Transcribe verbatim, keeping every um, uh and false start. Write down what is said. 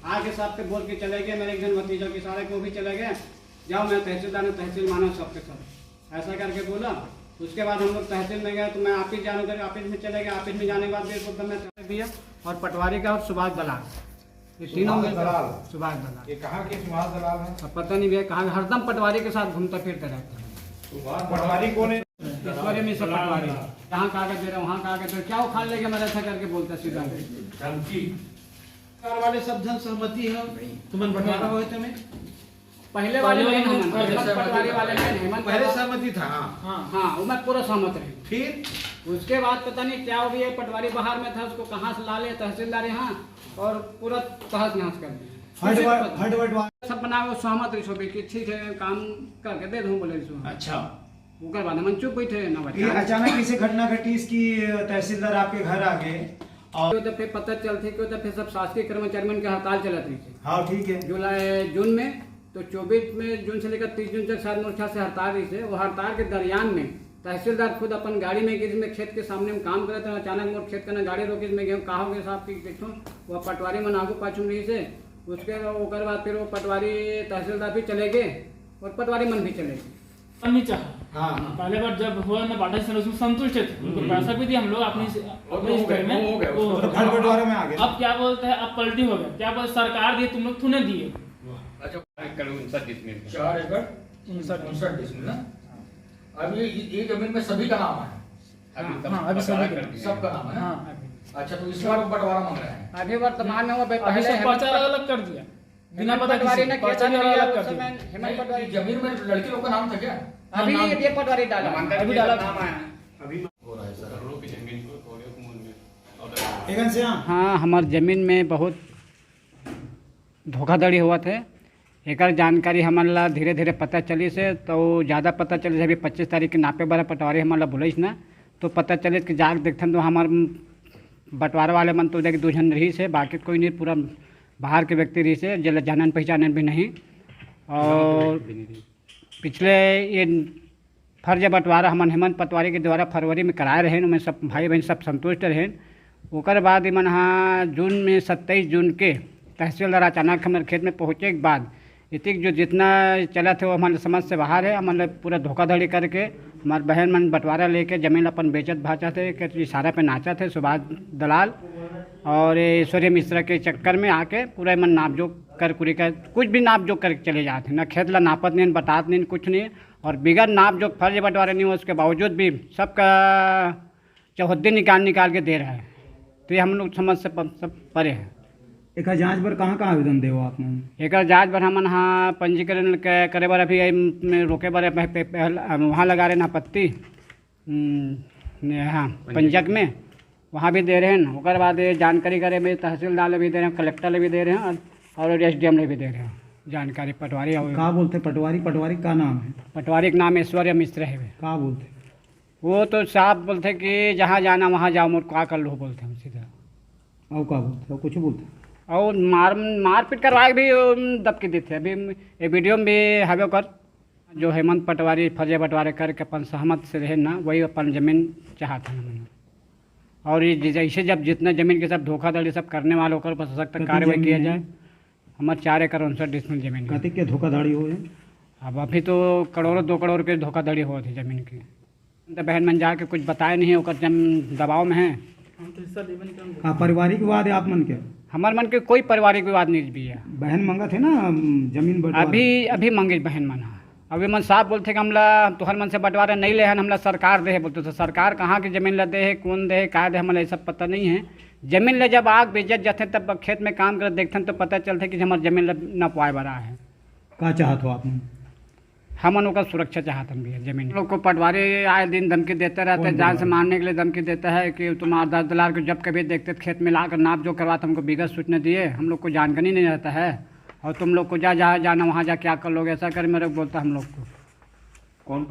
आगे साहब के बोल के चले गए, मेरे एक जन भतीजा के सारे को भी चले गए, "जाओ, मैं तहसीलदार हूँ, तहसील मानो सबके सब।" ऐसा करके बोला। उसके बाद हम लोग तहसील में गए, तो मैं ऑफिस जाने के, ऑफिस में चले गए। ऑफिस में जाने के बाद भी बोलता, "मैं तहसील दिया।" और पटवारी का और सुभाष दलाल, ये तीनों सुभाष मिलकर दलाल। सुभाष दलाल। ये कहाँ के सुभाष दलाल हैं? अब पता नहीं भैया कहाँ, हरदम पटवारी के साथ घूमता फिरता रहता है। सुभाष पटवारी कौन है? ईश्वरीय मिश्र पटवारी। यहाँ कागज दे रहे, वहाँ कागज दे रहे, क्या उखाड़ लेके मैं ऐसा करके बोलता सीधा। धमकी। परिवार वाले सब जन सहमति है, तुमन बंटवारा होय तेमे? पहले वाले पहले में वाले हम, में हेमंत पटवारी वाले में हेमंत पहले पटवारी। सहमति था, हाँ। हाँ। हाँ, वो मैं पूरा सहमत रहे। फिर? उसके बाद पता नहीं क्या हो गया, पटवारी बाहर में था, उसको कहाँ से ला ले तहसीलदार यहाँ, और पूरा तहस नहस कर दिया। फट फट फट सब बना, वो सहमत रही सोबे कि ठीक है, काम करके दे दूँ बोले इसको। अच्छा। ओकर बाद हमन चुप बैठे ना ये बच्चा। अचानक कैसे घटना घटी इसकी? तहसीलदार आपके घर आ गए और क्यों तो फिर पता चलते, क्यों तो फिर सब शासकीय कर्मचारी मन के हड़ताल चलत रही थी। हाँ, ठीक है। जुलाई, जून में, तो चौबीस में, जून से लेकर तीस जून तक शायद मोर्चा से हड़ताल रही थे। वो हड़ताल के दरमियान में तहसीलदार खुद अपन गाड़ी में, जिसमें खेत के सामने हम काम करत रहे, अचानक मोर खेत का ना गाड़ी रोकिस, मैं गेहूँ कहा हो गए साहब की देखो, वो पटवारी मन आगू पाछू में रही से। उसके ओकर बाद फिर वो पटवारी तहसीलदार भी चले गए और पटवारी मन भी चले गए। नहीं चाहा। हाँ, हाँ। पहले बार जब हुआ ना बाटा से उसमें संतुष्ट थे, उनको हम्म। पैसा भी दिया हम लोग अपनी हाँ। वो अपने तो हो स्तर गए, में। वो हो गए, वो उसको हो तो गए। घर बंटवारे में आ गए। अब क्या बोलते हैं, अब पलटी हो गया, क्या बोलते, सरकार दिए, तुम लोग तूने दिए। अच्छा, एक करोड़ उनसठ डिसमिल में। चार एकड़ उनसठ। उनसठ डिसमिल ना। अब ये, ये जमीन में सभी का नाम है। अभी हाँ, सब हाँ, अभी बंटवारा सभी कर दिया। सबका नाम है ना? हाँ, अभी। अच्छा, तो इस बार बंटवारा मांग रहे हैं। अभी वर्तमान में वो अभी पहले सब हेमंत पर्चा पट- अलग अलग कर दिया। बिना हेमंत पता पटवारी किसी ने को, खेत पर्चा नहीं नहीं दिया, अलग कर उस दिया। समय हेमंत पटवारी जमीन में लड़के लोग का नाम था क्या? अभी नाम ये पटवारी डाला। मानता अभी नहीं डाला। नाम आया। अभी हो रहा है सर। करोड़ों की जमीन को थोड़े को मन में ऑर्डर। एक घंटे से हाँ। हाँ, हमार जमीन में बहुत धोखाधड़ी होवत हे। एकर जानकारी हमन ला धीरे-धीरे पता चलिस हे, तो ज़्यादा पता चलिस हे, अभी पच्चीस तारीख के नापे बर पटवारी हमन ला बुलाइस ना, तो पता चलिस कि जाके देखथन तो हमर बंटवारा वाले मन तो देख दू झन रहिस हे, बाकी कोई नहीं, पूरा बाहर के व्यक्ति रहिस हे, जेला जानन पहचानन भी नहीं। और पिछले ये फर्ज बंटवारा हमन हेमंत पटवारी के द्वारा फरवरी में कराए रहेन, ओमे सब भाई बहन सब संतुष्ट रहेन। ओकर बाद एमन हा जून में, सत्ताईस जून के तहसीलदार अचानक हमर खेत में पहुँचे के बाद एतिक जो जितना चलत हे, वो हमन समझ से बाहर हे। हमन ल पूरा धोखाधड़ी करके हमर बहन मन बंटवारा लेके जमीन ल अपन बेचत भाचत हे, के इशारा पे नाचत हे सुभाष दलाल और ये ऐश्वर्या मिश्रा के चक्कर में आके पूरा एमन नापजोख कर कुरी कर, कुछ भी नापजोख करके चले जात हे, ना खेत ला नापत नहीं, बतात नहीं, कुछ नहीं। और बिगर नापजोख फर्ज बंटवारा नहीं हो, उसके बावजूद भी सबका चौहद्दी निकाल निकाल के दे रहा है। तो ये हम लोग समझ से प-, सब परे है। एकर जांच बर कहाँ कहाँ आवेदन देव आप मन? एकर जांच बर हमन हा पंजीकरण के, करे बर अभी एम-, में रोके बर पे-, पे-, पहल, वहाँ लगा रहे ना आपत्ति, हम्म, ने, हाँ, पंजीकरण। पंजीकरण में वहाँ भी दे रहे हैं। ओकर बाद ये जानकारी करे में तहसीलदार ले भी दे रहे हैं, कलेक्टर ले भी दे रहे हैं और, और एसडीएम ले भी दे रहे हैं जानकारी, पटवारी और का बोलते पटवारी? पटवारी का नाम है? पटवारी के नाम ऐश्वर्या मिश्र है। का बोलते? वो तो साफ बोलते कि जहाँ जाना वहाँ जाओ, मोर का कर लो बोलते हम सीधा। और का बोलते? और कुछ बोलते? और मार, मारपीट करवा के भी, उम, दबके देते। अभी ये वीडियो में भी हवे ओकर, जो हेमंत पटवारी फर्जी बंटवारा करके अपन सहमत से रहे ना, वही अपन जमीन चाहत है हमन। और ये जि-, जैसे जब जितना जमीन के सब धोखाधड़ी सब करने वाले, ओकर पर सख्त कति कार्रवाई जमीन किया है? जाए। हमार चार एकड़ उनसठ डिसमिल जमीन है। कति के धोखाधड़ी हो है? अब अभी तो करोड़ों, दो करोड़ के धोखाधड़ी होत है जमीन की। तो बहन मन जाके कुछ बताए नहीं, ओकर जम दबाव में है। हम तो हिस्सा लेबे नहीं करेंगे। का पारिवारिक विवाद है आप मन के? हमार मन के कोई पारिवारिक विवाद नहीं भी है। बहन मंगत है ना, हम, जमीन बंटवारा। अभी, अभी मंगे बहन मन है। अभी मन साफ बोलते कि हमला, तुहर मन से बंटवारा नहीं ले हन, हमला सरकार दे है बोलते। तो सरकार कहाँ के जमीन ला दे है, कौन दे है, का दे, हमला ये सब पता नहीं है। जमीन ले जब आग बेचत जाते, तब खेत में काम करत देखथन तो पता चलते कि हमार जमीन ला नपवाए बर आए है। का चाहत हो आप मन? हमन ओकर सुरक्षा चाहत हन भैया, जमीन। लोग को पटवारी आए दिन धमकी देते रहते हैं, कौन जान से पटवारी? मारने के लिए धमकी देता है कि तुम्हारा दस दलाल को जब कभी देखते तो खेत में लाकर नाप जो करवाते, हमको बिगत सूचना दिए, हम लोग को जानकारी नहीं रहता है, और तुम लोग को जा, जहाँ जाना वहाँ जा क्या कर लोगे, ऐसा कर मेरे को बोलता हम लोग को। कौन